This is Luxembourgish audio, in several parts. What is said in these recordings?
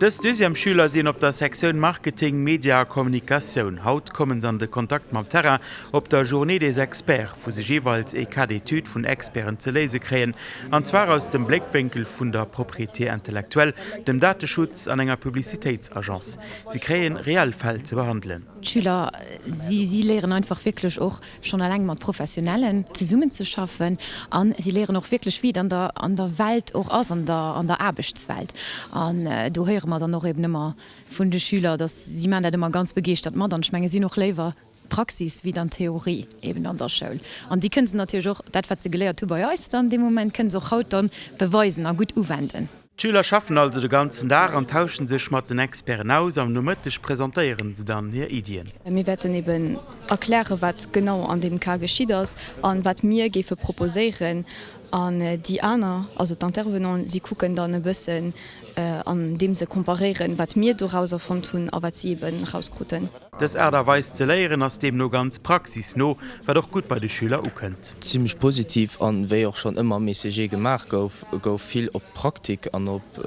Dës Deuxième Schüler sinn op der Sektioun Marketing, Media a Kommunikatioun. Haut kommen se an de Kontakt mam Terrain op der Journée des Experts, wou se jeeweils ee Cas d'étude vun Experten ze léise kréien, an zwar aus dem Bléckwénkel vun der Propriété intellectuelle, dem Dateschutz an enger Publicitéitsagence. Si kréien reell Fäll ze behandelen. D'Schüler, si si léieren einfach wierklech och schonn eleng mat Professionellen zesummenzeschaffen a si léieren och wierklech, wéi et an der an der Welt och ass, an der an der Aarbechtswelt. An do héiere mer dann och eben ëmmer vun de Schüler, dass si maachen dat ëmmer ganz begeeschtert mat an ech menge si hunn och léiwer d'Praxis wéi dann d'Theorie eben an der Schoul. An déi kënne se natierlech och, dat wat se geléiert hu bei eis dann dee Moment, kënne se och haut dann beweisen a gutt uwenden. D'Schüler schaffen also de ganzen Dag an tauschen sech mat den Experten aus. Am Nomëtteg presentéieren se dann hir Iddien. Mir wäerten eben erklären, wat genau an deem Cas geschitt ass an wat mir géife proposéieren. An déi aner, also d'Intervenanten, si kucken dann e bëssen, andeem se komparéieren, wat mir doraus erfonnt hunn a wat si eben erauskruten. Dës Aart a Weis ze léieren ass deemno ganz praxisno, wat och gutt bei de Schüler ukënnt. Zimlech positiv an wéi och schonn ëmmer am ECG gemaach gouf, gouf vill op Praktik an op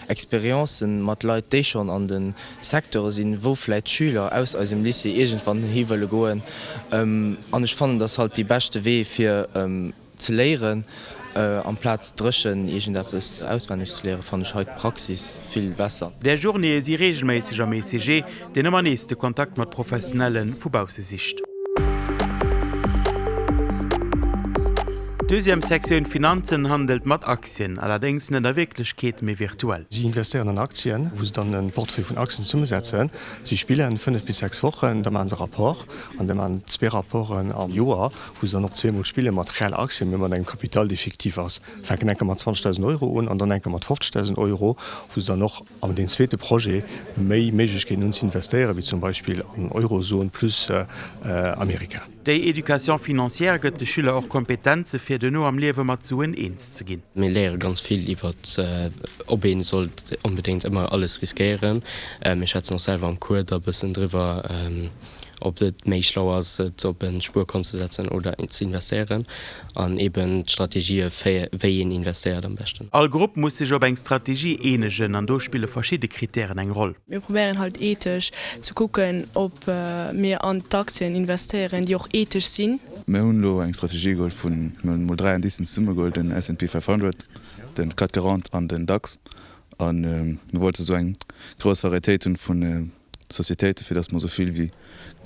Experiencen mat Leit déi schonn an de Secteure sinn, wou vläit d'Schüler aus eisem Lycée iergendwann hi wëlle goen. An ech fannen, dass halt dee beschte Wee fir Ze léieren, amplaz dréchen iergendeppes auswenneg ze léieren, fannen ech hei d'Praxis vill besser. Där Journéeë si reegelméisseg am ECG, deen ëmmer nees de Kontakt mat Professionelle vu bausse sicht. D'Deuxième Sektioun Finanzen handelt mat Aktien, allerdéngs net a Wierklechkeet, mee virtuell. Si investéieren an Aktien, wou se dann e Portefeuille vun Aktien zesummesetzen. Si spillen 5 bis 6 Wochen, da maache se e Rapport an da maachen zwee Rapporten am Joer, wou se dann och zweemol spille mat reelle Aktien, mee mat engem Kapital, dee fiktiv ass, fänken enker mat 20.000 Euro un an dann enker mat 50.000 Euro, wou se dann och an deen zweete Projet méi Méiglechkeeten hunn ze investéieren, wéi zum Beispill an Eurozon plus Amerika. Déi Éducation financière gëtt de Schüler och Kompetenze fir duerno am Liewe mat Suen eens ze ginn. Mir léiere ganz vill iwwer ob ee sollt onbedéngt ëmmer alles riskéieren. Mir schwätzen och selwer am Cours da bëssen driwwer. ob et méi schlau ass et op e Spuerkont ze setzen oder ze investéieren an eben d'Strategië wéi een investéiert am beschten. All Grupp muss sech op eng Strategie eenegen an do spille verschidde Kritären eng Roll. Mir probéieren halt ethesch ze kucken ob mir an d'Aktien investéieren déi och ethesch sinn. Mir hunn elo eng Strategie geholl vun, mir hunn emol 3 Indicen zesumme geholl, den S&P 500, den CAC 40 an den DAX an mir wollte sou eng grouss Varietéit hunn vun Sociétéiten, fir datt mer esou vill wéi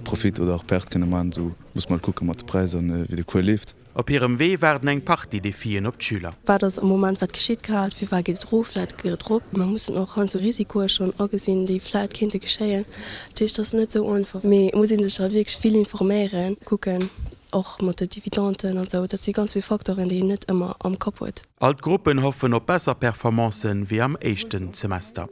Profit oder och Perte kënne maachen. Esou muss mer halt kucke mat de Präisser an wéi de Cours leeft. Op hirem Wee waarden eng Partie Defien op d'Schüler. Wat ass am Moment, wat geschitt grad, firwat geet et erof, firwat geet et erop? Mer mussen och heiansdo Risikoe schonn agesinn, déi vläit kéinte geschéien. Dat heescht, et ass net esou einfach, mee et muss ee sech halt wierklech vill informéieren, kucken, och mat de Dividenden an esou. Dat si ganz vill Facteuren, déi een net ëmmer am Kapp huet. All d'Gruppen hoffen op besser Performancen wéi am éischten Semester.